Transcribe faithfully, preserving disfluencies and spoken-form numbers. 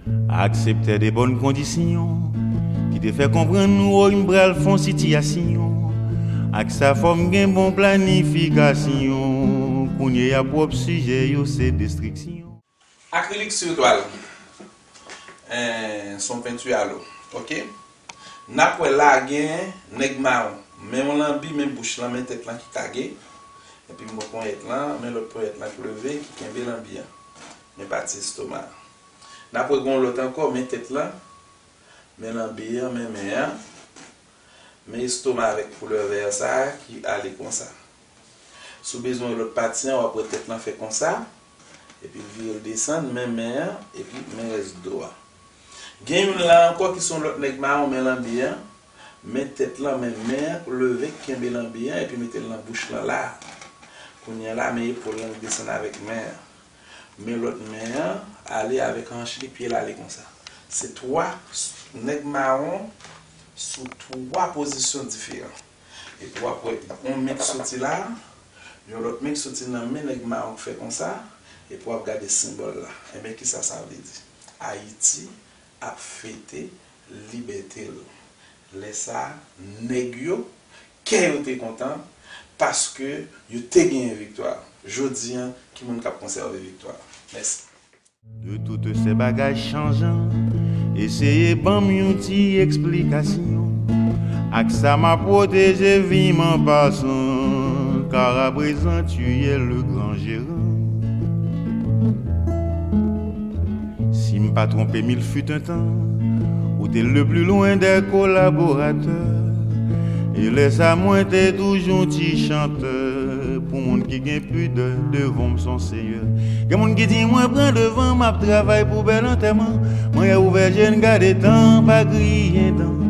Akseptè de bòn kondisyon ki te fè konprann nou, woy, m pral fon sitiyasyon. Ak sa, fò m gen bon planifikasyon. Kounye a, pwòp sijè yo se destriksyon. Akrilik sou twal. Eh, son penti alo. Ok? N ap wè la gen nèg mawon. Men yon lanbi, men bouch lan, men tèt lan ki kage. Epi m wè ponyèt lan, men lòt ponyèt lan k leve, ki kenbe lanbi an. Men pati estoma. N ap wè gen yon lòt ankò, men tèt lan, men lanbi an, men men an, men estoma avèk koulè vè sa a ki ale konsa. Si w bezwen lòt pati an, w ap wè tèt lan fè konsa, epi l vire l desann, men men an, epi men rès do a. Gen youn la ankò ki se yon lòt nèg mawon, men lanbi an, men tèt lan, men men an, leve, kenbe lanbi an, epi mete l nan bouch lan la. Kounye a la, men epòl lan desann avèk men an. Men lòt men an ale avèk hanch li, pye l ale konsa. Se twa nèg mawon sou twa pozisyon diferan. Epi w ap wè yon men k soti la, yon lòt men k soti nan men nèg mawon k fè konsa, epi w ap gade senbòl la. Enben, kisa sa vle di? Ayiti ap fete libète l. Lè sa a, nèg yo, kè yo te kontan, paske yo te genyen viktwa. Jodi a, ki moun k ap konsève viktwa? Mèsi. De tout se bagay chanjan, eseye ban m yon ti eksplikasyon. Ak sa m ap pwoteje vi m an pasan, kar aprezan tu es le grand gérant. Si m pa twonpe m, il fut un temps où t'es le plus loin des collaborateurs. E lè sa mwen te toujou ti chantè pou moun ki gen pidè devan m son seyè. Gen moun ki di mwen pran devan, m ap travay pou bèl antèman. Mwen ouvè je n gade tan, pa griyen dan.